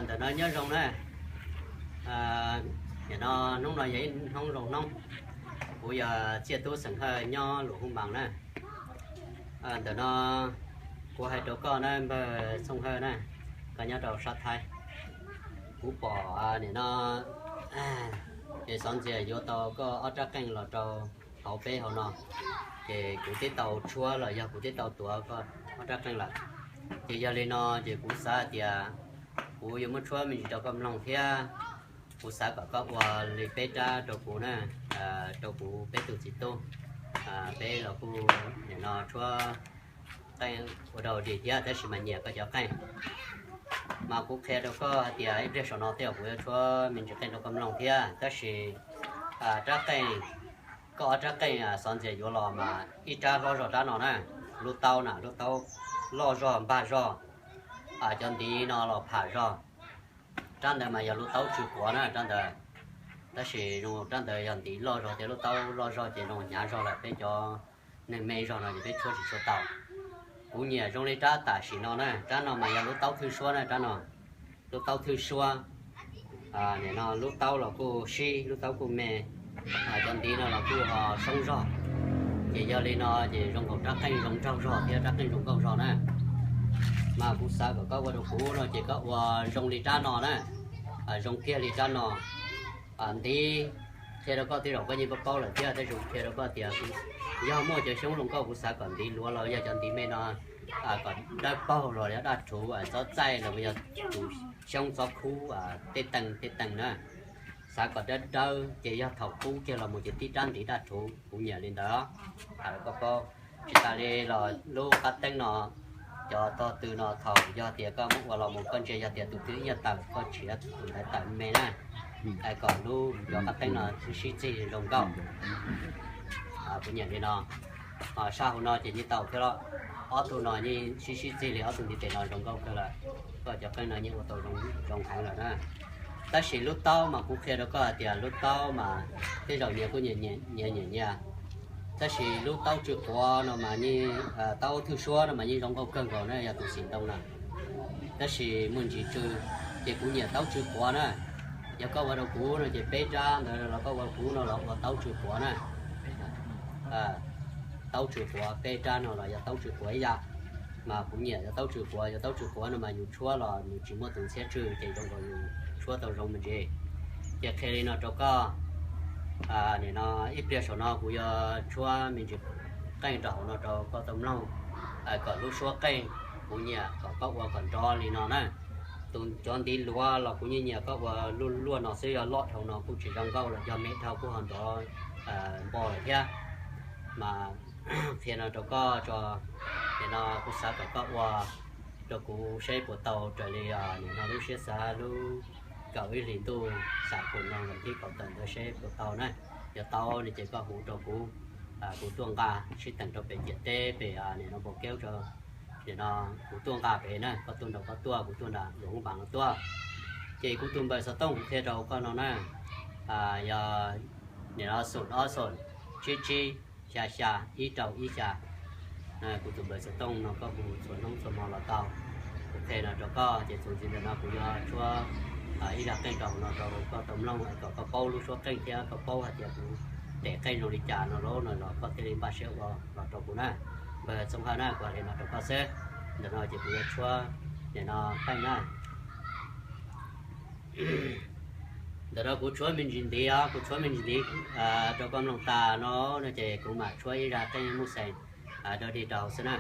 Ntawm no nyob zoo na. Nim no hnub no yog ib hnub zoo hnub. Kuv yog Txiaj Tub xeem Hawj nyob Luam Hub Maas na. Ntawm no kuv hais rau koj na npawg Txooj Hawj na, koj nyob rau sab Thaib. Kuv pom nim no es xov ntxias yuav tau koj ob rab qeej los rau hauv peb hauv no, ces kuv twb tau tshuab los yog kuv twb tau tuav koj ob rab qeej lawm. Ces yog li no ces kuv xav hais tias kuv yuav muab tshuab me ntsis rau koj mloog thiab. Kuv xav kom koj ua li peb rab rau kuv na, rau kuv peb tus txiv tub. Peb los kuj nim no tshuab qeej ua rau dig thiab tab sis mas nyiam koj cov qeej. Mas kuv qhia rau koj hais tias ib pliag saum no tej zaum kuv yuav tshuab me ntsis qeej rau koj mloog thiab tab sis rab qeej, koj ob rab qeej xov ntxias yuav los mas ib rab hlob zog rab no na, lub taub na, lub taub loj zog npag zog, cov ntiv no los pham zog. Rab ntawd mas yog lub taub tsw quav na rab ntawd. Tab sis zoo rab ntawd yog ntiv loj zog thiab lub taub loj zog ces zoo hnyav zog lawm, peb cov neeg me zog no ces peb tshuab tsis tshuab tau. Kuv nyiam zoo li rab tam sim no na, rab no mas yog lub taub thwj suab na, rab no lub taub thwj suab. Nim no lub taub los kuj sib, lub taub kuj me, cov ntiv no los kuj ho soob zog. Ces yog li no ces zoo nkaus rab qeej zoo nraug zog thiab rab qeej zoo nkauj zog na. Mas kuv xav kom koj ua rau kuv no ces koj ua zoo li rab no na, zoo kiag li rab no. Ntiv, qhia rau koj tej zaum koj yeej paub paub lawm thiab, tab sis qhia rau koj tias yog muaj cov xyoob zoo nkauj kuv xav kom ntiv luav los yog cov ntiv me no kom dawb paug los yog daj rhuv txob txaij los yog tus xyoob txob khub tej teeg tej teeg na. Xav kom dawb dawb ces yog thaum qub kiag los mus ces tib rab ntiv daj rhuv, kuv nyiam li ntawd. Hais rau koj paub, tsis tas li los lub qab teeb no, cov tog tw no thaum yog tias koj muab ua los mus koj ntsia yog tias tus twg ib nyuag tawm koj tshiav tus ntawd tawm me na. Hais kom lub cov qab teeb no sib txig zoo nkauj. Kuv nyiam li no. Sab hauv no ces yeej tau thiab los, ob tug no yeej sib sib txig li ob tug ntiv tes no zoo nkauj kawg lawm. Koj cov qeej no yeej ua tau zoo heev lawm na. Tab sis lub taub mas kuv qhia rau koj hais tias lub taub mas tej zaum nyias kuj nyias nyias nyias. Tab sis lub taub tsw quav no mas yeej, taub thwj suab no mas yeej zoo nkauj kawg nkaus na yog tus xim ntoo na. Tab sis muaj ntsis tsw, ces kuv nyiam taub tsw quav na. Yog koj ua rau kuv no ces peb rab ntawd los koj ua rau kuv no los ua taub tsw quav na. Taub tsw quav, peb rab no los yog taub tsw quav ib yam. Mas kuv nyiam yog taub tsw quav, yog taub tsw quav no mas yus tshuab los nws tsis muaj tus ntxhiab tsw ces zoo nkaus yus tshuab tau zoo me ntsis. Ces qhia li no rau koj, nim no ib pliag saum no kuv yuav tshuab me ntsis qeej rau hauv no rau koj tau mloog, kom lub suab qeej kuv nyiam kom koj ua kom nrov li no na. Tus cov ntiv luav los kuv nyiam nyiam koj ua luaj luaj no xwb, yog loj dhau no kuj tsis zoo nkauj lawm, yog me dhau kuj ho nrov npo lawm thiab. Mas qhia no rau koj tso, nim no kuv xav kom koj ua rau kuv seb puas tau raws li nim no lub siab xav lub kaum ib hlis ntuj xam pum no vas thib kaum tawm ntawd seb puas tau na. Yog tau no ces koj hu rau kuv, kuv tuaj nqa sib teem rau pem ciam teb pem nim no npau keub tso. Nim no kuv tuaj nqa pem na, koj tuaj nrog koj tuaj, kuv tuaj nram Luam Hub Npas no tuaj. Ces kuv tus npawb xov tooj kuv qhia rau koj no na, yog nim no xoom ob xoom tsib tsib xya xya ib rau ib xya. Kuv tus npawb xov tooj no koj hu txhua hnub txhua hmo los tau. Kuv qhia no rau koj ces txuas ntxiv ntawm no kuv yuav tshuab ib zaj qeej rau no rau koj tau mloog kom koj paub lub suab qeej thiab koj paub hais tias kuv tem qeej zoo li cas no los no los koj thiaj li npaj siab ua los rau kuv na. Npawg Txooj Hawj na, kuv hais li no rau koj xwb. Ntawm no ces kuv yuav tshuab nim no qeej na. Ntawm no kuv tshuab me ntsis ntiv os, kuv tshuab me ntsis ntiv rau koj mloog tas no no ces kuv mam tshuab ib zaj qeej muj xeem dog dig rau hauv xwb na.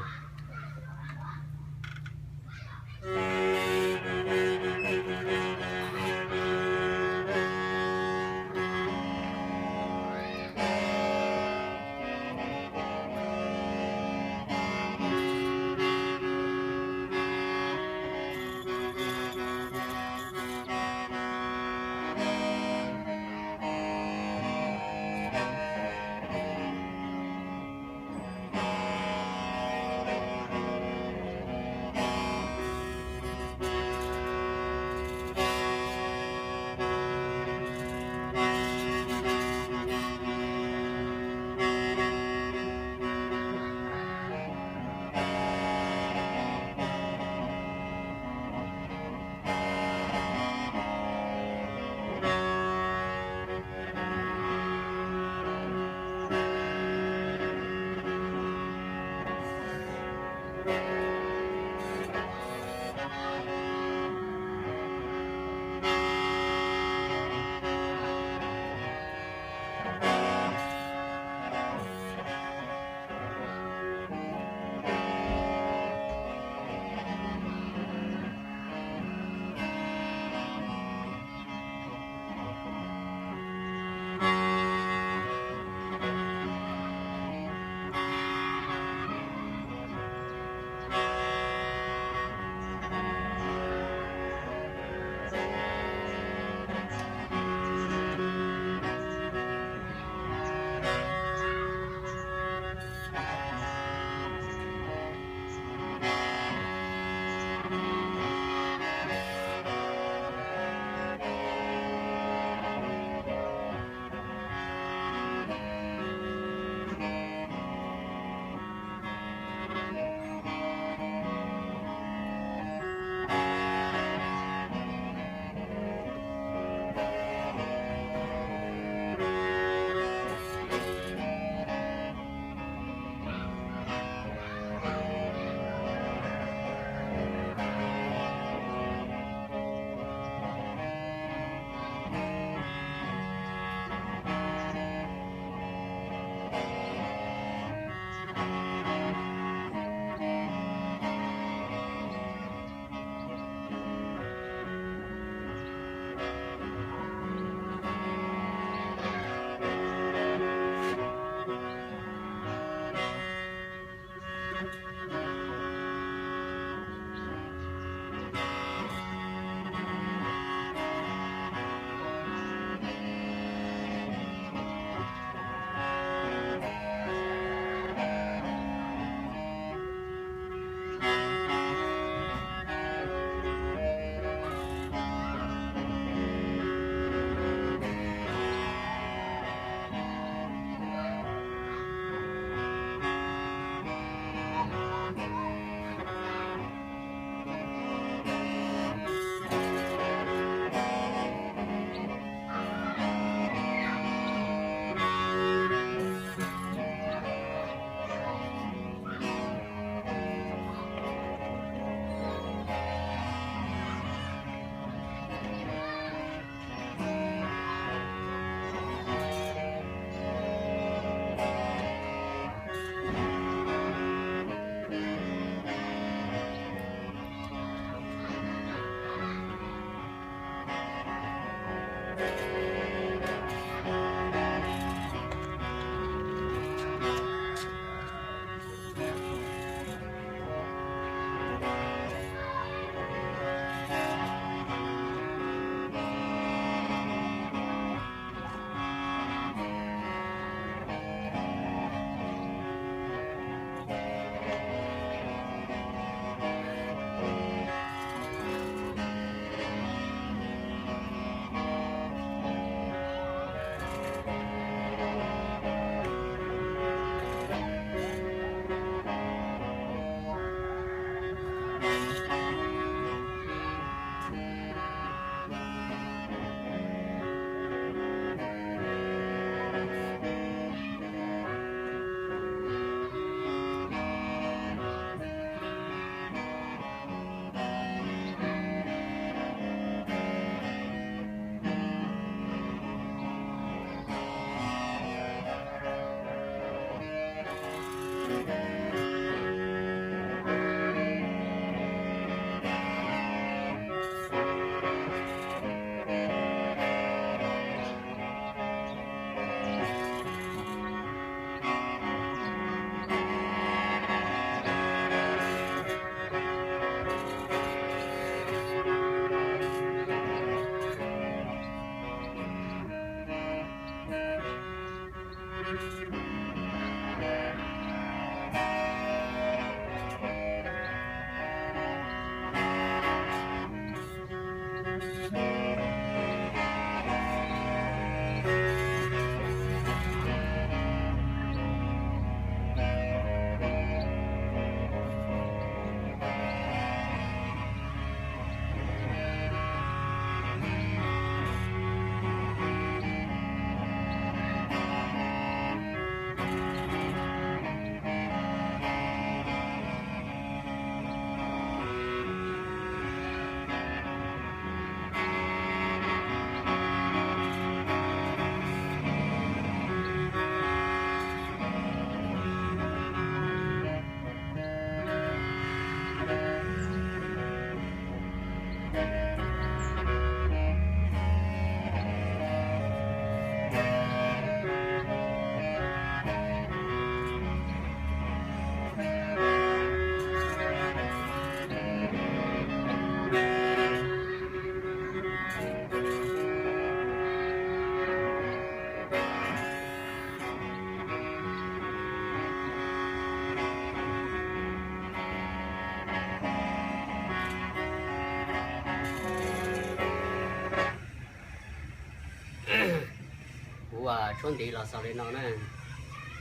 Tshuab ntiv los xaus li no na.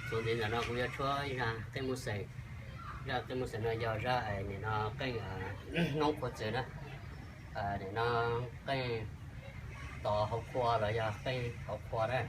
Txuas ntiv ntawm no kuv yuav tshuab zaj qeej muj xeem. Zaj qeej muj xeem no yog zaj nim no qeej noob qhuav txwv na. Nim no qeej tov hauv qhua los yog qeej hauv qhua na.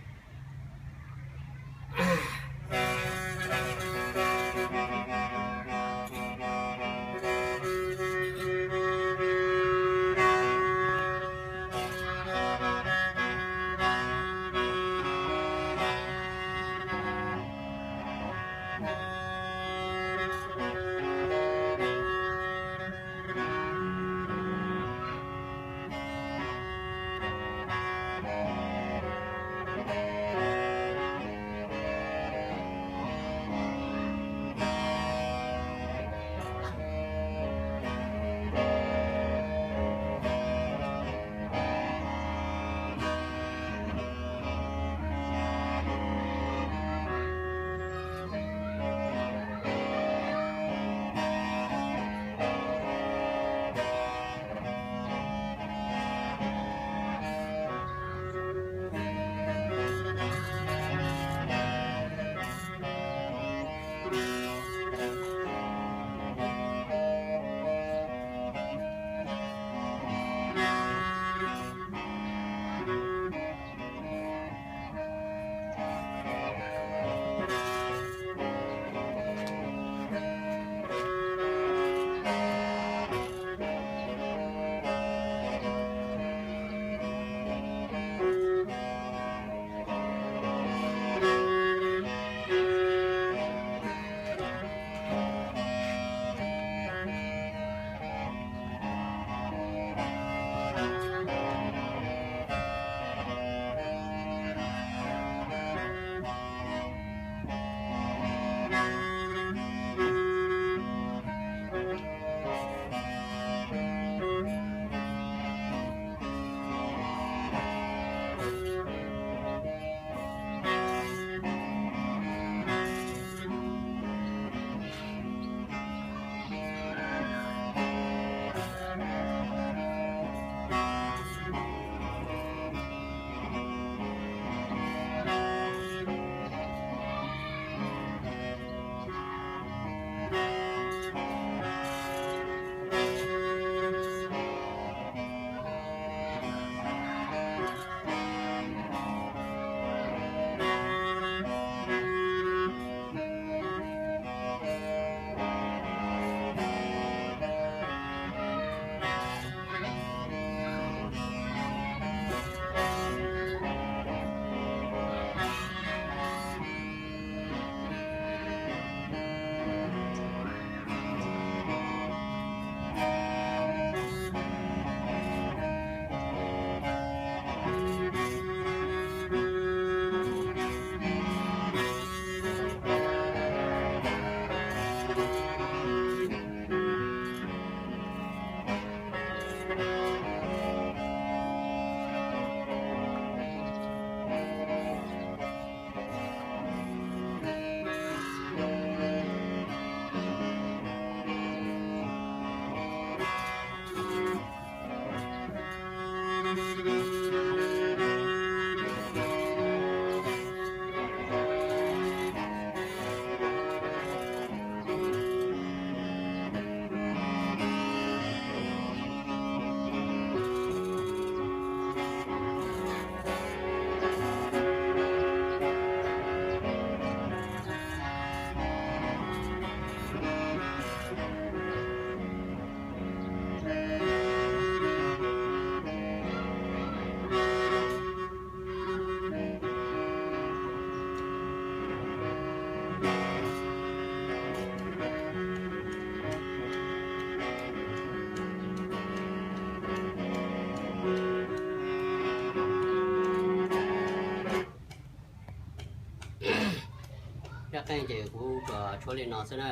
Zaj qeej ces kuv tsuas tshuab li no xwb na.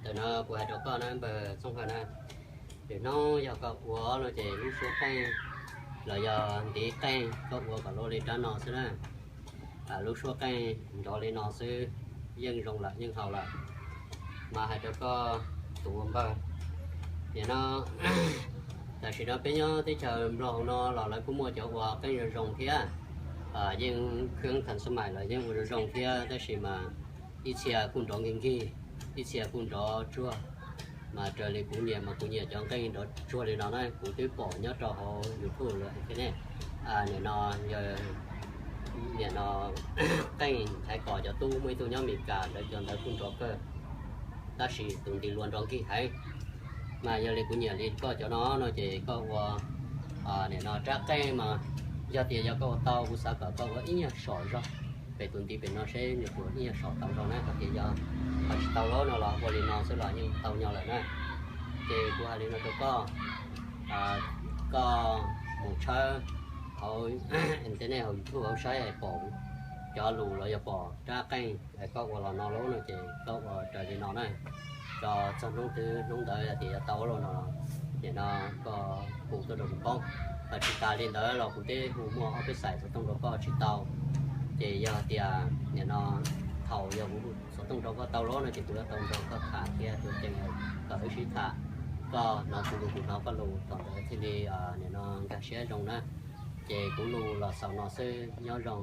Ntawm no kuv hais rau koj na npawg Txooj Hawj na, lwm hnub yog koj ua no ces lub suab qeej los yog ntiv qeej koj ua kom luaj li rab no xwb na. Lub suab qeej nrov li no xwb yeej zoo lawm yeej haum lawm. Mas hais rau koj tus ua npawg, nim no tam sim no peb nyob teb chaws Nplog no los lawv kuj muaj cov ua qeej zoo zoo thiab. Yeej khwv thas xab mais los yeej ua zoo zoo thiab, tab sis mas ib txhia kuj nrov nkig nkig, ib txhia kuj nrov tsuag. Mas raws li kuv nyiam mas kuv nyiam cov nqeej nrov tsuag li no na. Kuv twb pom nyob rau hauv YouTube lawm, nim no, nim no qeej Nchaiv Kos cov tub muaj ib tug nyob Amelikas, lawv cov ntawd kuj nrov kawg, tab sis tus ntiv luas nrov nkig heev. Mas yog li kuv nyiam li koj cov no no ces koj ua, nim no rab qeej mas yog tias yog koj ua tau, kuv xav kom koj ua ib nyuag som zog, pem tus ntiv pem no seb nws puas ib nyuag som tau zog na. Hos tias yog ho tsis tau lawm no los ua li no xwb los yeej tau nyob lawm na. Ces kuv hais li no rau koj, koj mus tshawb hauv internet, hauv YouTube hauv saib pom cov lus los yog pom rab qeej koj ua los no lawm no ces koj ua raws li no na. Txog hnub twg hnub ntawd tias yuav tau lawm no, nim no koj hu tuaj rau kuv paub. Hos tsis tas li ntawd los kuv twb hu muaj ob peb xais xov tooj rau koj tsis tau. Ces yog tias nim no thaum yog kuv xov tooj rau koj tau lawm no ces kuv yuav tau nrog koj tham thiab tuav ceev kom wb sib tham. Koj hnov kuv lus kuv hnov koj lus, thaum ntawd thiaj li nim no nkag siab zoo na. Ces kuv lus los xaus no xwb, nyob zoo.